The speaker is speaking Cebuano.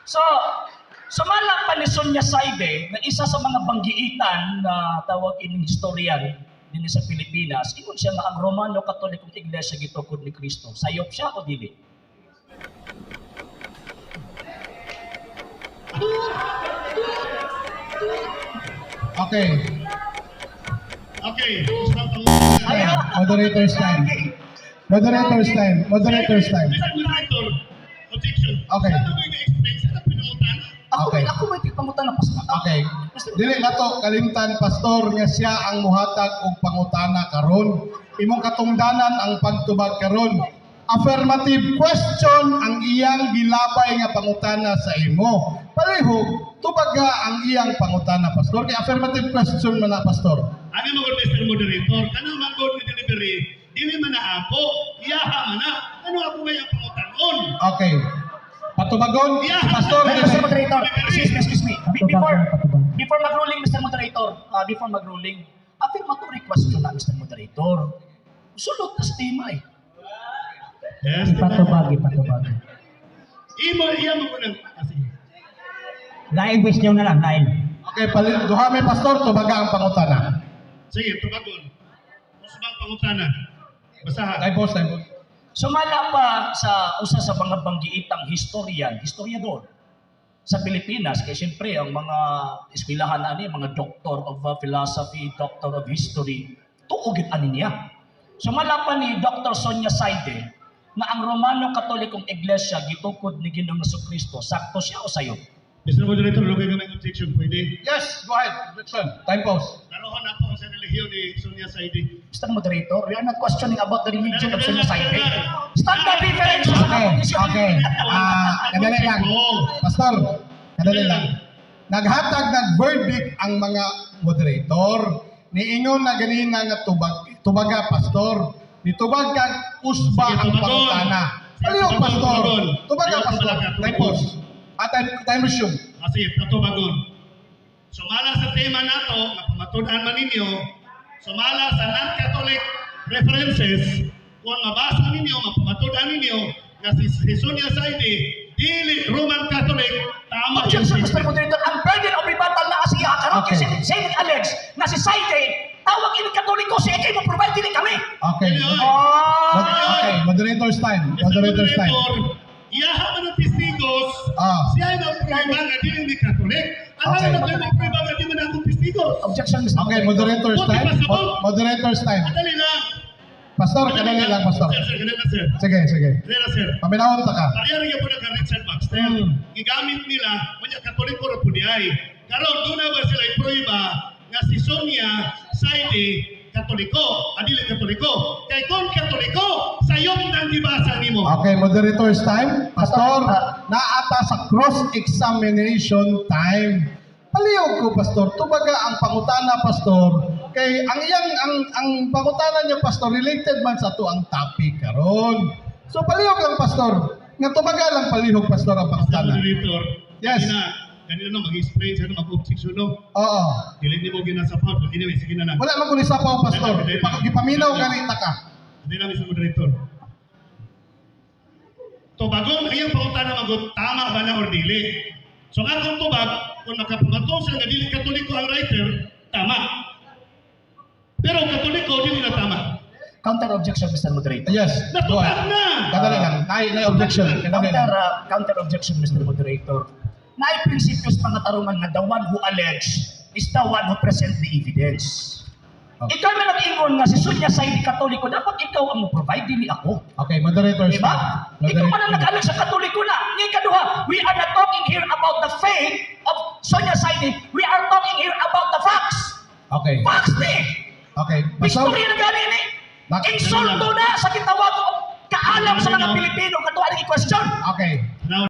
So, sumala pa ni Sonia Saide na isa sa mga banggiitan na tawag ining historian din sa Pilipinas, ingon siya nga ang Romano Katolikong Iglesia gitukod ni Kristo. Sayop siya o dili? Okay. Okay, gusto ang pangutana. Moderator's time. Moderator's time. Moderator's time. Mr. Moderator, objection. Okay. Sa ito explain sa pinangutana. Ako, Okay. ako may pangutana pas. Okay. Dili na to kalimtan, Pastor, nga siya ang muhatag og pangutana karon. Imong katungdanan ang pagtubag karon. Affirmative question ang iyang gilabay nga pangutana sa imo. Palihog, tubaga ang iyang pangutana, Pastor. Kay affirmative question man na, Pastor. Ano mo Mr. Moderator, kanang manggod ni delivery, dili man na ako, iyaha man na. Ano ako may ang pangutanon? Okay. Patubagon, Yeah. Pastor. Hey, Mr. Moderator, excuse me, excuse me. Before mag-ruling, Mr. Moderator, before mag-ruling, affirmatory question na, Mr. Moderator. Sulot na sa tema eh. Yes. Ipatubag, ipatubag. Imo, iya mo ko nang, sige. Lain question na lang, lain. Okay, duha may Pastor, tubaga ang pangutana. Sige, tubagon. Usbang pangutana. Basaha. Time pause, time pause. Sumala pa sa usa sa mga banggiitang historian, historiador sa Pilipinas, kay siyempre ang mga eskwelahan na ani, mga doctor of philosophy, doctor of history, tuo gid ani niya. Sumala pa ni Dr. Sonia Saide na ang Romano Katolikong Iglesia gitukod ni Ginoong Kristo, sakto siya o sayo? Mr. Moderator, lugay ka may objection, pwede? Yes, go ahead. Objection. Time pause. Tarohon ako sa relihiyon ni Sonia Saidi. Mr. Moderator, we are not questioning about the religion of Sonia Saide. Standard reference sa Okay, okay. Ah, kadali lang. Pastor, kadali lang. Naghatag ng verdict ang mga moderator. Niingon na ganina nga tubag, tubaga, Pastor. Nitubag kag usba Sige, ang tubagon. pangutana. Sige, Palihog, tubagon, Pastor. tubagon. Tubaga, Ayaw, Pastor. tubaga, Time tubagon. pause. Ah, time resume. Kasi tatubagon. Sumala sa tema nato, nga pamatud-an man ninyo, sumala sa non-Catholic references, kung mabasa ninyo, mapamatud-an ninyo, nga si Sonia Saidi, dili Roman Catholic, tama yung Objection, Mr. statement. Moderator. Ang burden of rebuttal na kasi karon Okay. kay Saint Alex na si Saide, tawag ini Katoliko si Eke mo provide dili kami. Okay. Dili, oy. Ah! Okay, moderator's time. Mr. Moderator's time. Moderator, iyaha man ang testigos, Ah. siya ay magprueba nga dili ni Catholic. Ang Okay. okay. na magprueba nga di man akong testigos. Objection, Mr. Okay, moderator's Buti time. pa sa Moderator's time. Madali lang. Pastor, kadali lang, Pastor. Sir, sir, kadali lang, sir. Sige, sige. Kadali lang, sir. Paminawon ta ka. Pareha rin po na Richard Baxter. Gigamit nila, kunya Katoliko ra po di ay. Karon doon na ba sila iprueba nga si Sonia Saidi Katoliko, adili Katoliko. Kay kung Katoliko, sayop nang gibasa nimo. Okay, moderator's time. Pastor, naata sa cross-examination time. Palihog ko, Pastor. Tubaga ang pangutana, Pastor. Kay ang iyang ang pangutana niya, Pastor, related man sa to ang topic karon. So palihog lang, Pastor. Nga tubaga lang palihog, Pastor, ang Mr. pangutana. Moderator, Yes. kanina, kanina no, mag-explain sa mag-objection no. Oo. Dili nimo ginasapaw. But anyway, sige na lang. Wala man ko ni sapaw, Pastor. Gipaminaw gani ta ka. Hindi lang, Mr. Moderator. Tubagon, ang iyang pangutana magot, tama ba na or dili? So ang akong tubag, kung makapamato siya nga dili Katoliko ang writer, tama. Pero Katoliko, dili na tama. Counter objection, Mr. Moderator. Yes. Go Natubag ahead. na! Kadali lang. Nay objection. Kadali Counter, lang. counter objection, Mr. Moderator. Naay prinsipyo sa pangatarungan nga the one who allege is the one who present the evidence. Okay. Ikaw man nag-ingon nga si Sonia Saidi Katoliko, dapat ikaw ang mo-provide, dili ako. Okay, moderator's Diba? time. Ikaw man ang nag-alag sa Katoliko na. Nga ikaduha, we are not talking here about the faith of Sonia Saidi. We are talking here about the facts. Okay. Facts ni! Okay. Pastor, Istorya na gani ni. Nak- Insulto na sa gitawag og kaalam sa mga Pilipino katuwa ang i-question. Okay. Now,